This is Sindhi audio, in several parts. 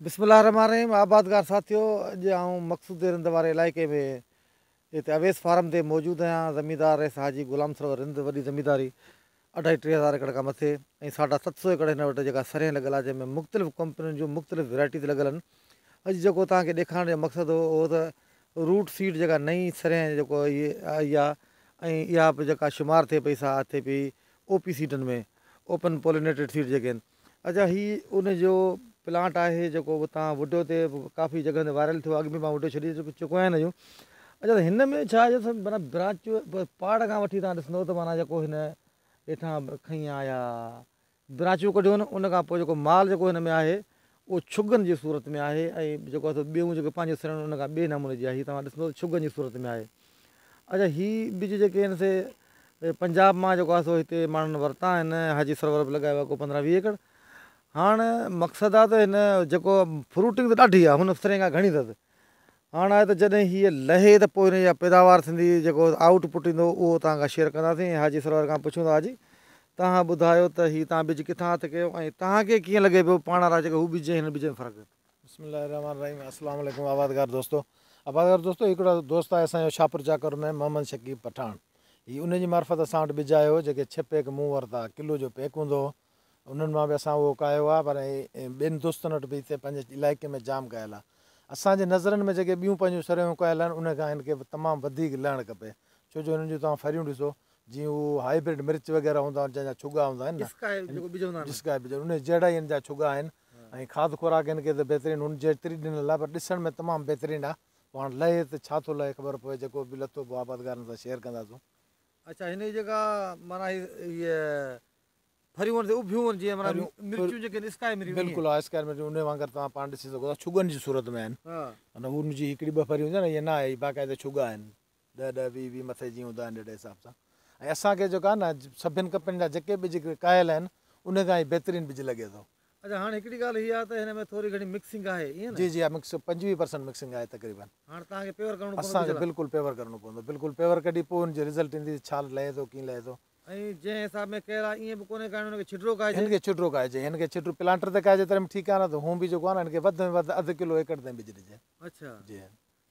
بسم الله الرحمٰن الرحيم آبادگار ساٿيو اڄ آئون مقصود رند واري علائقي ۾ هتي اويس فارم تي موجود آهيان زميندار رئيس حاجي غلام سرور رند وڏي زمينداري اڍائي 3000 ايڪڙ کان مٿي ۽ 750 ايڪڙ هن وٽ جيڪا سرهين لڳل آهي جنهن ۾ مختلف ڪمپنين جون مختلف ورائٽيز لڳل آهن اڄ جيڪو توهان کي ڏيکارڻ جو مقصد هو اهو ته روٽ سيڊ جيڪا نئين سرهين جيڪو آئي آهي ۽ اها به جيڪا شمار ٿئي پئي سا ٿئي پئي او پي سيڊن ۾ اوپن پولينيٽيڊ سيڊ جيڪي آهن اچا هي ان جو پلانٽ آهي جيڪو اتان وڊيو تي ڪافي جڳهن تي وائرل ٿيو اڳ ۾ مان وڊيو ڇڏي چڪو آهيان هن جو اچا ته هن ۾ ڇا آهي جو معنيٰ برانچ پاڙ کان وٺي تان ڏسندو ته معنيٰ جيڪو هن هيٺان کئي آيا برانچون ڪڍيون آهن ان کان پوء جيڪو مال جيڪو هن ۾ آهي اهو ڇگن جي صورت ۾ آهي ۽ جيڪو آهي سو ٻيون جيڪي پنهنجون سرن ان کان ٻئي نموني جي آهي هي توهان ڏسندو ته ڇگن جي صورت ۾ آهي اچا هي ٻج جيڪي آهن سي پنجاب مان جيڪو آهي سو هتي ماڻهن ورتا آهن حاجي سرور به لڳايو آهي ڪو 15 20 ايڪڙ هاڻ مقصد آهي ته هن جيڪو فروٽنگ ته ڏاڍي آهي هن سرين کان گهڻي اٿس هاڻ آهي ته جڏهن هيء لهي ته پوء هن جا پيداوار ٿيندي جيڪو آئوٽ پٽ ايندو اهو توهان کان شيئر ڪنداسين ۽ حاجي سرور کان پڇون ٿا حاجي توهان ٻڌايو ته هي توهان ٻج ڪٿان هٿ ڪيو ۽ توهان کي ڪيئن لڳي پيو پاڻ وارا جيڪي هو ٻج ۽ هن ٻج ۾ فرق. بسم الله الرحمن الرحيم السلام عليڪم آبادگار دوستو آبادگار دوستو هڪڙو دوست آهي اسان جو شاهپور چاڪر ۾ محمد شڪيب پٺاڻ هي ان جي معرفت اسان وٽ ٻج آيو هو جيڪي ڇهه پيڪ مون ورتا ڪلو جو پيڪ هوندو هو انهن مان به اسان اهو ڪاهيو آهي پر ٻين دوستن وٽ به هتي پنهنجي علائقي ۾ جام ڪاهيل آهي اسان جي نظرن ۾ جيڪي ٻيون پنهنجون سريون ڪاهيل آهن ان کان هن کي تمام وڌيڪ لهڻ کپي ڇو جو هنن جون توهان ڦريون ڏسو جيئن هو هائبرڊ مرچ وغيره هوندا آهن جنهن جا ڇڳا هوندا آهن نه ڏسڪائي جيڪو ٻج هوندا آهن. ڏسڪائي ٻج ان جهڙا ئي هن جا ڇڳا آهن ۽ کاڌ خوراڪ هن کي ته بهترين هن جيتري ڏنل آهي پر ڏسڻ ۾ تمام بهترين آهي پوء هاڻ لهي ته ڇا ٿو لهي خبر پوي جيڪو به لٿو پوء آبادگارن سان شيئر ڪنداسون. اڇا هن جي جيڪا معنيٰ هي هي ڦريون آهن سي اڀيون آهن جيئن معنيٰ مرچون جيڪي آهن اسڪائي مريون ائين. بلڪل ها اسڪائي مرچون انهي وانگر توهان پاڻ ڏسي سگهو ٿا ڇڳن جي صورت ۾ آهن معنيٰ هن جي هڪڙي ٻه ڦريون هونديون آهن نه ائين نه آهي هي باقاعده ڇڳا آهن. ڏهه ڏهه ويهه ويهه مٿي جيئن هوندا آهن اهڙي حساب سان ۽ اسان کي جيڪو آهي نه سڀن ڪمپنين جا جيڪي ٻج ڪاهيل آهن ان کان هي بهترين ٻج لڳي ٿو. اڇا هاڻ هڪڙي ڳالهه هي آهي ته هن ۾ ٿوري گهڻي مڪسنگ آهي ائين نه؟ جي جي ها مڪس 25% مڪسنگ آهي تقريبن. هاڻ توهان کي پيور ڪرڻو پوندو اسان کي بلڪل پيور ڪرڻو پوندو بلڪل پيور ڪڍي پوء ان جي رزلٽ ايندي ڇا لهي ٿو ڪيئن لهي ٿو. ۽ جنهن حساب ۾ ڪيل آهي ائين به ڪونهي ڪا هن کي ڇڊرو ڪاهجي. هن کي ڇڊرو ڪاهجي هن کي ڇڊرو پلانٽر تي ڪاهجي تڏهن به ٺيڪ آهي نه ته هون به جيڪو آهي نه هن کي وڌ ۾ وڌ اڌ ڪلو ايڪڙ تائين ٻج ڏجي. اڇا. جي.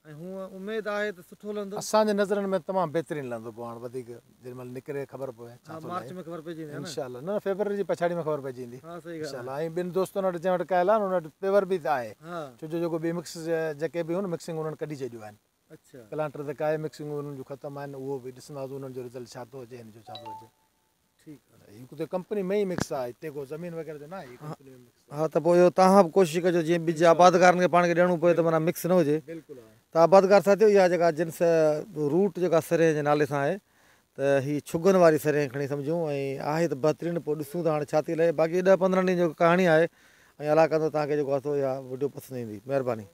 ۽ هونء اميد آهي ته سٺو لهندو. اسان جي نظرن ۾ تمام بهترين لهندو پوء هاڻ وڌيڪ جيڏي مهل نڪري خبر پوي ڇا ها ٿو مارچ لهي ۾ خبر پئجي ويندي ها نه. انشاء الله نه نه فيبروري جي پڇاڙي ۾ خبر پئجي ويندي ها صحيح ڳالهه انشاء آهي. الله ۽ ٻن دوستن وٽ جنهن وٽ ڪيل آهي ان وٽ پيور به آهي ها. ڇو جو جيڪو ٻي مڪس جيڪي به هيون نه مڪسنگ انهن ڪڍي ڇڏيون آهن اڇا. پلانٽر تي ڪاهي مڪسنگ انهن جون ختم آهن اهو به ڏسنداسون انهن جو رزلٽ ڇا ٿو اچي هن جو ڇا ٿو اچي. ٺيڪ آ. هي ڪتي ڪمپني ۾ ئي مڪس آ هتي ڪو زمين وغيره جو نه آهي هي ڪمپني ۾ مڪس آ. ها ته پوء اهو توهان به ڪوشش ڪجو جيئن ٻج آبادگارن کي پاڻ کي ڏيڻو پوي ته معنيٰ مڪس نه هجي ته آبادگار ساٿيو اها جيڪا جنس روٽ جيڪا سرهين جي نالي سان آهي ته هي ڇگن واري سرهين کڻي سمجهون ۽ آهي ته بهترين پوء ڏسون ته هاڻي ڇا ٿي لهي باقي ڏهه 15 ڏينهن جو ڪهاڻي آهي ۽ الله ڪندو توهان کي جيڪو آهي سو اها وڊيو پسند ايندي مهرباني.